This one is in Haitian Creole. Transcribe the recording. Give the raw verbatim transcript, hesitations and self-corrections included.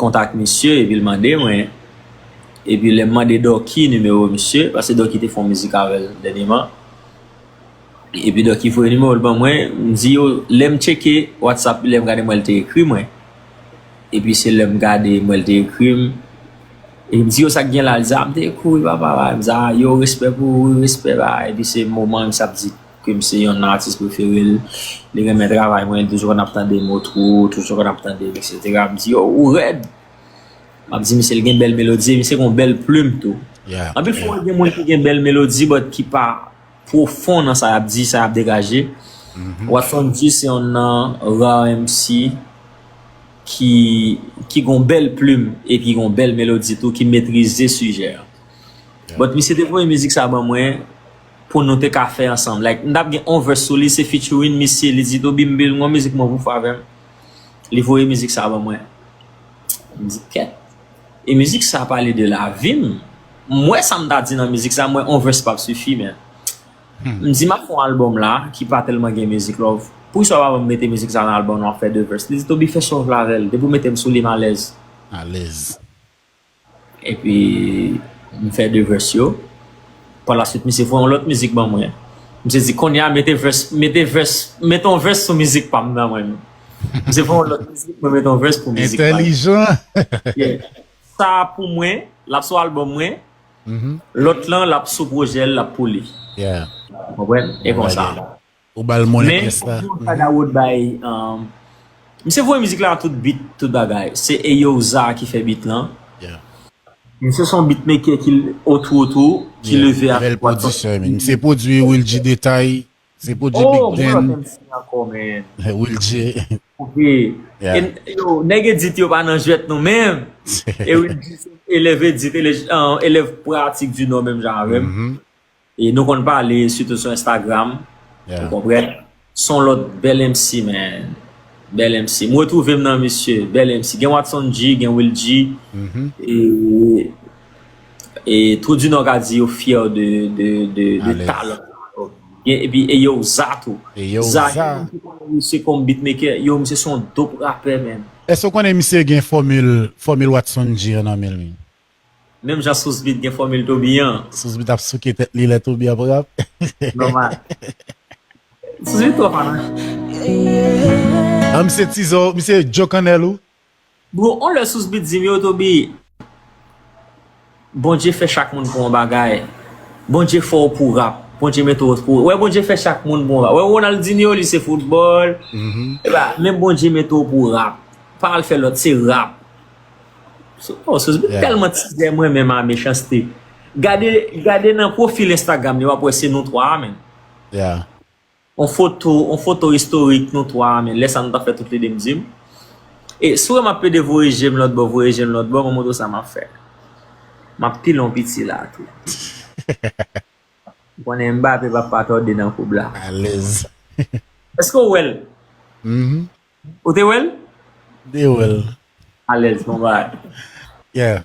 kontak misye, epi l mande mwen. Epi lè m mande Dòki nimewo misye, paske Dòki te fè yon mizik avè l dènyeman. Epi Dòki voye nimewo l ban mwen, m di yo, lè m tcheke WhatsApp li, lè m gade m wè l te ekri mwen. Epi se lè m gade m wè l te ekri m. E m di yo sa k gen la, li di a m te ekri w wi papa, m di a yo respè pou ou, respè ba, epi se moman misye ap di ke m se yonn nan atis prefere l, li renmen travay mwen, li toujou konn ap tande Motwo, toujou konn ap tande m, etsetera. M di yo ou rèd. M ap di misye l gen bèl melodi, e misye gen yon bèl plim tou. Anpil fwa gen moun ki gen bèl melodi but ki pa pwofon nan sa y ap di, sa y ap degaje. Watson G se yonn nan rare M C ki ki gen yon bèl plim epi gen yon bèl melodi tou, ki metrize sijè a. But misye te voye mizik sa ban mwen pou nou te ka fè ansanm. Like m t ap gen on verse sou li, se featuring misye, li di Toby m bezwen yon mizik mwen pou fè avè m. Li voye mizik sa ban mwen. M di kèt. E mizik sa pale de lavi m. M wè sa m ta di nan mizik sa, m wè on verse p ap sifi, men. M di m ap fè yon album la ki pa tèlman gen mizik love. Poukisa w pa ban m mete mizik sa nan album nan, w ap fè de verse? Li di Toby fè sa w vle avè l, depi w mete m sou li m alèz. Alèz. Epi m fè de verse yo. Palaswit misye voye yon lòt mizik ban mwen. Misye di kounye a mete verse, mete verse, mete yon verse sou mizik pa m nan mwen menm. Misye voye yon lòt mizik, mwen mete yon verse pou mizik pa m. Entèlijan. Yeah. Sa pou mwen, l ap sou album mwen. Lòt lan, l ap sou pwojè l, l ap pou li. Ou konprann? E konsa. Ou ba l monnen pyès la. Misye voye mizik la tout beat, tout bagay. Se Eyoza ki fè beat lan. Misye se yon beatmaker ki otou otou, ki leve avèk Watson. Misye pwodui Will G Detay, misye pwodui Big Dan. Ankò, man. Will G. Yo, nèg edit yo pa nan jwèt non menm. E Will G se elèv edit, elèv pratik di nò menm jan avè m. E nou konn pale sitou sou Instagram. Ou konprann? Se yon lòt bèl M C, man. Bèl M C. M retwouve m nan misye. Bèl M C. Gen Watson G, gen Will G. E, e Trou du Nord ka di yo fyè de, de, de, de talan. Gen, epi e yo Za tou. Za, se kòm beatmaker. Yo, misye se yon dope rapè, man. Èske w konnen misye gen fòmil, fòmil Watson G an nan men l? Menm jan Sousbit gen fòmil Toby an. Sousbit ap souke tèt li lè Toby ap rap. Nòmal. Sousbit twò fanatik. An misye tizò, misye djokannèl ou? Bro, on lè Sousbit di m yo Toby, Bondye fè chak moun pou yon bagay. Bondye fè w pou rap. Bondye mete w pou. Wè Bondye fè chak moun pou yon bagay. Wè Ronaldinho li se foutbòl. Epa, men Bondye mete w pou rap. Pa al fè lòt, se rap. Oh, Sousbit tèlman tizè mwen menm a mechanste. Gade, gade nan pwofil Instagram li, w ap wè se nou twa a, menm. On foto, on foto istorik nou twa a, men lè sa nou t ap fè tout lede m di m. E si w wè m ap pede voye je m lòt bò, voye je m lòt bò, m ap montre w sa m ap fè. M ap pile yon piti la tou. Ou konnen Mbappé p ap pa tòde nan koub la. Alèz. Èske w wè l? Ou te wè l? M te wè l. Alèz, bon bagay. Yeah.